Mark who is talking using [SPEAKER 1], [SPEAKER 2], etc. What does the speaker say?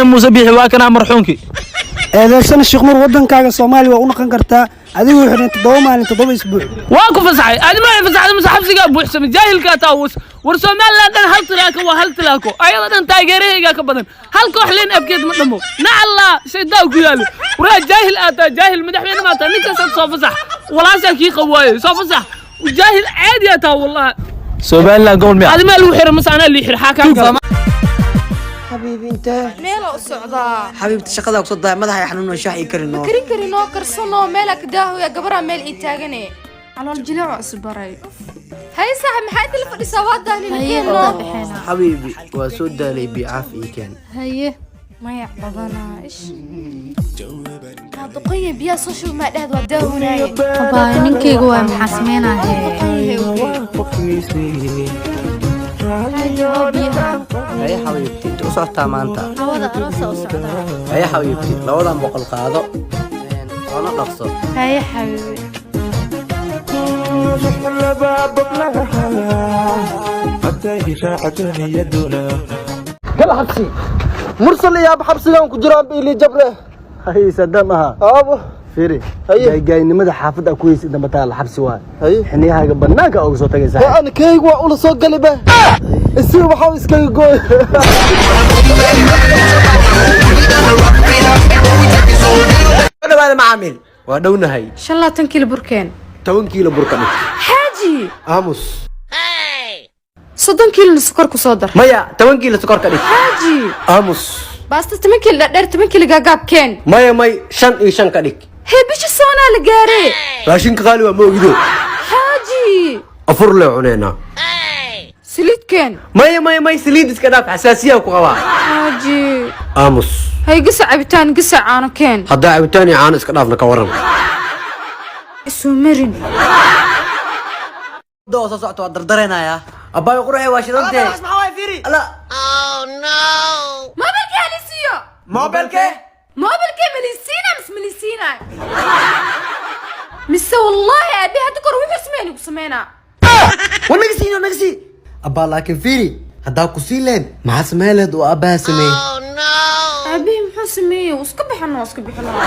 [SPEAKER 1] Muuse Biixi waa kanaa marxuunkii.
[SPEAKER 2] Eedeysana Sheekh Nuur, waddankaaga Soomaaliya waa u dhaqan kartaa adigoo xidhan 7 maalin 7 isbuuc.
[SPEAKER 1] Waa ku fasaxay. Adima ay fasaxday mase xabsigaa buuxsamay? Jaahilkaa taawus. War Somaliland dhan hal tilaako waa hal tilaako, ayada dhan taageerahaygaa ka badan. Hal koox leen abkeed ma dhamo. Nacallaa shaydaa ku yaalo. Waraa jaahil aataa, jaahil madaxweyne maataa. Ninkaasaad soo fasax, walaashaa kii qab waaye, soo fasax. Jaahil caadi aataa wallahi. Somaliland gobol miya? Adimaa lagu xiray mase anaa lii xir? Xaa kaa gala?
[SPEAKER 3] Xabiibi, intee?
[SPEAKER 4] Meela u socdaa.
[SPEAKER 3] Xabiibti, shaqadaa kusoo daaya, madaxa xanuuno, shaah ii karino.
[SPEAKER 4] Karin karinoo, karsanoo, meelaa ka daahoya, gabaraa meel ii taagane, calool jileeco isbaray. Hay saaxib, maxaa inta la fadhisaa? Waa daahnina.
[SPEAKER 3] Xabiibi, waa soo daalay, biyo caafi ii keen.
[SPEAKER 4] Haye, mayac badanaa ish kaa doqonya, biyaha soo shuba maa dhehd, waa daahunaaye.
[SPEAKER 5] Abaayo, ninkayga waa, maxaa sameynaahe?
[SPEAKER 3] Haye xabiibti, inta u socotaa maanta?
[SPEAKER 5] Hawada aroosa u socdaa.
[SPEAKER 3] Haye xabiibti, 200 qaado, soona dhaqso.
[SPEAKER 5] Haye xabiibi.
[SPEAKER 6] Gal xabsi Mursal iyo ab xabsigan ku jiraan biili jabre.
[SPEAKER 2] Hay Sadam aha.
[SPEAKER 6] Aabo.
[SPEAKER 2] Fiiri.
[SPEAKER 6] Haye.
[SPEAKER 2] Gaagaynimada xaafadda ku haysa damba taal xabsi waa.
[SPEAKER 6] Haye.
[SPEAKER 2] Xiniyahaaga banaanka uga soo tagaysaa.
[SPEAKER 6] Ana kayg waa ula soo gali ba isi waxa iskaga gooy.
[SPEAKER 3] Dhawaada macaamiil, waa dhownahay.
[SPEAKER 4] 25 kiilo burkeen.
[SPEAKER 3] 10 kiilo burka dhig.
[SPEAKER 4] Xaaji.
[SPEAKER 3] Aamus.
[SPEAKER 4] 30 kiilona sokor ku soo dar.
[SPEAKER 3] Maya, 10 kiilo sokor ka dhig.
[SPEAKER 4] Xaaji.
[SPEAKER 3] Aamus.
[SPEAKER 4] Baasta 10 kiilo dhadheer, 10 kiilo gaagaab keen.
[SPEAKER 3] Maya, may, shan iyo shan ka dhig.
[SPEAKER 4] Hee, bisha soonaa la gaaree.
[SPEAKER 3] Raashinka qaali waa, ma ogido?
[SPEAKER 4] Xaaji.
[SPEAKER 3] Afur lee cuneynaa.
[SPEAKER 4] Saliid keen.
[SPEAKER 3] Maya, maya, may, saliid iska dhaaf, xasaasiyaa ku qabaa.
[SPEAKER 4] Xaaji.
[SPEAKER 3] Aamus.
[SPEAKER 4] Hay gasa cabitaan, gasa caano keen.
[SPEAKER 3] Haddaa cabitaan iyo caano iska dhaafna, ka waran?
[SPEAKER 4] Isoo marin.
[SPEAKER 3] Soo socota waa dardareenayaa. Abbaayo quruxe, waa shidantee. Ala.
[SPEAKER 4] Mobilkee halisiiyo.
[SPEAKER 3] Mobilkee?
[SPEAKER 4] Mobilkee malisiina mise malisiina mise? Wallaahi aabi hadda kor wuxuu sameyn igu sameynaa.
[SPEAKER 3] War naga sii, naga sii abbaa. Laakiin fiiri, haddaa ku sii leen, maxaa sameen lehed oo aabbaha sameeyey?
[SPEAKER 4] Aabihii muxuu sameeyey? Wuu iska bixin, waa iska bixin lahaa.